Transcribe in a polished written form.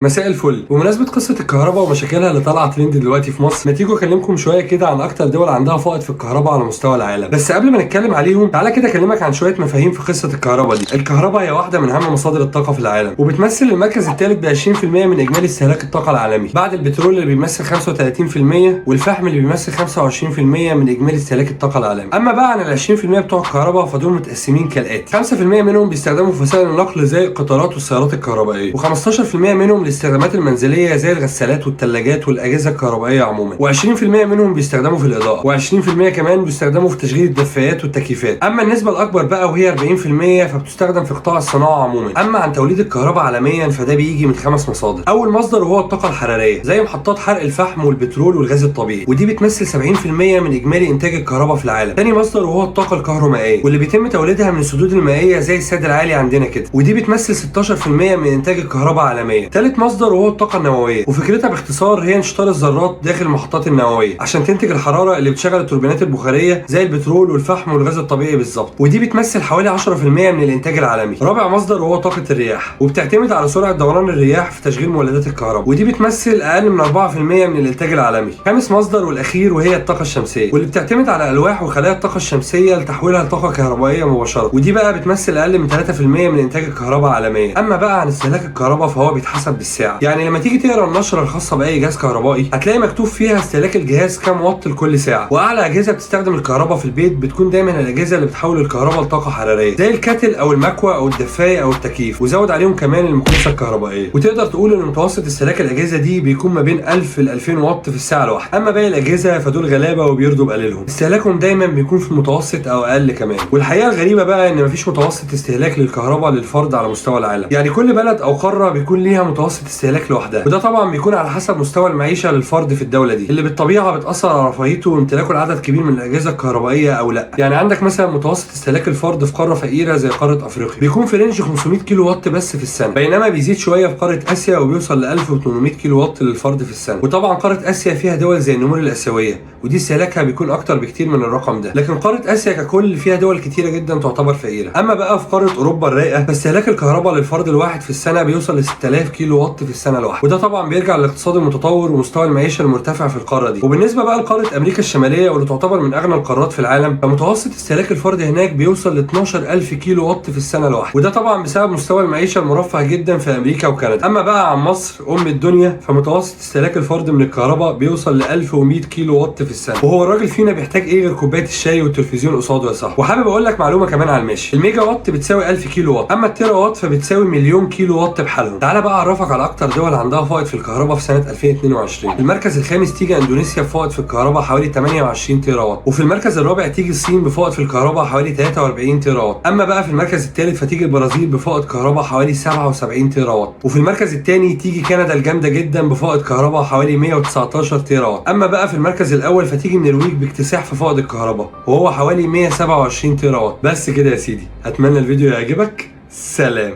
مساء الفل. بمناسبة قصة الكهرباء ومشاكلها اللي طالعة ترند دلوقتي في مصر، ما تيجوا اكلمكم شوية كده عن اكتر دول عندها فائض في الكهرباء على مستوى العالم. بس قبل ما نتكلم عليهم تعالى كده اكلمك عن شوية مفاهيم في قصة الكهرباء دي. الكهرباء هي واحدة من اهم مصادر الطاقة في العالم، وبتمثل المركز الثالث ب 20% من اجمالي استهلاك الطاقة العالمي، بعد البترول اللي بيمثل 35% والفحم اللي بيمثل 25% من اجمالي استهلاك الطاقة العالمي. اما بقى عن ال 20% بتوع الكهرباء فدول متقسمين كالاتي: 5% منهم بيستخدموا في وسائل النقل زي القطارات والسيارات الكهربائية، و15% منهم للاستخدامات المنزلية زي الغسالات والثلاجات والاجهزة الكهربائية عموما، و20% منهم بيستخدموا في الاضاءة، و20% كمان بيستخدموا في تشغيل الدفايات والتكييفات. اما النسبة الاكبر بقى وهي 40% فبتستخدم في قطاع الصناعة عموما. اما عن توليد الكهرباء عالميا فده بيجي من 5 مصادر. اول مصدر وهو الطاقة الحرارية زي محطات حرق الفحم والبترول والغاز الطبيعي، ودي بتمثل 70% من اجمالي انتاج الكهرباء في العالم. تاني مصدر وهو الطاقة الكهرومائيه، واللي بيتم توليدها من السدود المائية زي السد العالي عندنا كده، ودي بتمثل 16% من انتاج الكهرباء عالميا. ثالث مصدر وهو الطاقة النووية، وفكرتها باختصار هي انشطار الذرات داخل المحطات النووية عشان تنتج الحرارة اللي بتشغل التوربينات البخاريه زي البترول والفحم والغاز الطبيعي بالظبط، ودي بتمثل حوالي 10% من الانتاج العالمي. رابع مصدر وهو طاقة الرياح، وبتعتمد على سرعة دوران الرياح في تشغيل مولدات الكهرباء، ودي بتمثل اقل من 4% من الانتاج العالمي. خامس مصدر والاخير وهي الطاقة الشمسية، واللي بتعتمد على الواح وخلايا الطاقة الشمسية لتحويلها لطاقة كهربائية مباشرة، ودي بقى بتمثل اقل من 3% من انتاج الكهرباء عالميا. اما بقى عن استهلاك الكهرباء فهو بيتحسب بالساعة، يعني لما تيجي تقرا النشرة الخاصة باي جهاز كهربائي هتلاقي مكتوب فيها استهلاك الجهاز كام واط لكل ساعة. واعلى اجهزة بتستخدم الكهرباء في البيت بتكون دايما الاجهزة اللي بتحول الكهرباء لطاقة حرارية زي ال kettle او المكوى او الدفايه او التكييف، وزود عليهم كمان المكنسة الكهربائية. وتقدر تقول ان متوسط استهلاك الاجهزة دي بيكون ما بين 1000 ل 2000 واط في الساعة الواحدة. اما باقي الاجهزة فدول غلابة وبيرضوا بقليلهم، استهلاكهم دايما بيكون في المتوسط او اقل كمان. والحقيقة الغريبة بقى ان مفيش متوسط استهلاك للكهرباء للفرد على مستوى العالم، يعني كل بلد او قارة بيكون ليها متوسط استهلاك لوحدها، وده طبعا بيكون على حسب مستوى المعيشة للفرد في الدولة دي، اللي بالطبيعة بتاثر على رفاهيته وامتلاكه لعدد كبير من الاجهزة الكهربائية او لا. يعني عندك مثلا متوسط استهلاك الفرد في قارة فقيرة زي قارة افريقيا بيكون في range 500 كيلو وات بس في السنة، بينما بيزيد شوية في قارة اسيا وبيوصل ل 1800 كيلو وات للفرد في السنة. وطبعا قارة اسيا فيها دول زي النمور الاسيوية، ودي استهلاكها بيكون اكتر بكتير من الرقم ده، لكن قارة اسيا ككل فيها دول كتيرة جدا تعتبر فقيرة. اما بقى في قارة اوروبا الرايقه فاستهلاك الكهرباء للفرد الواحد في السنة بيوصل ل 6000 كيلو وات في السنة الواحدة، وده طبعا بيرجع للاقتصاد المتطور ومستوى المعيشة المرتفع في القارة دي. وبالنسبة بقى لقاره امريكا الشمالية واللي تعتبر من اغنى القارات في العالم، فمتوسط استهلاك الفرد هناك بيوصل ل 12000 كيلو وات في السنة الواحدة، وده طبعا بسبب مستوى المعيشة المرفه جدا في امريكا وكندا. اما بقى عن مصر ام الدنيا فمتوسط استهلاك الفرد من الكهرباء بيوصل ل 1100 كيلو وات في السنة، وهو الراجل فينا بيحتاج ايه غير كوباية الشاي والتلفزيون قصاده يا صاحبي. وحابب اقول لك معلومة كمان على الماشي: الميجا وات بتساوي 1000 كيلو وات، اما التيرا وات فبتساوي مليون كيلو وات بحالهم. تعالى بقى اعرفك على اكتر دول عندها فائض في الكهرباء في سنة 2022. في المركز الخامس تيجي اندونيسيا بفائض في الكهرباء حوالي 28 تيرا وات، وفي المركز الرابع تيجي الصين بفائض في الكهرباء حوالي 43 تيرا وات. اما بقى في المركز الثالث فتيجي البرازيل بفائض كهرباء حوالي 77 تيرا وات، وفي المركز الثاني تيجي كندا الجامدة جدا بفائض كهرباء حوالي 119 تيرا وات. اما بقى في المركز الاول فتيجي النرويج باكتساح في فائض الكهرباء وهو حوالي 127 تيرا وات. بس كده يا سيدي، اتمنى الفيديو يعجبك. سلام.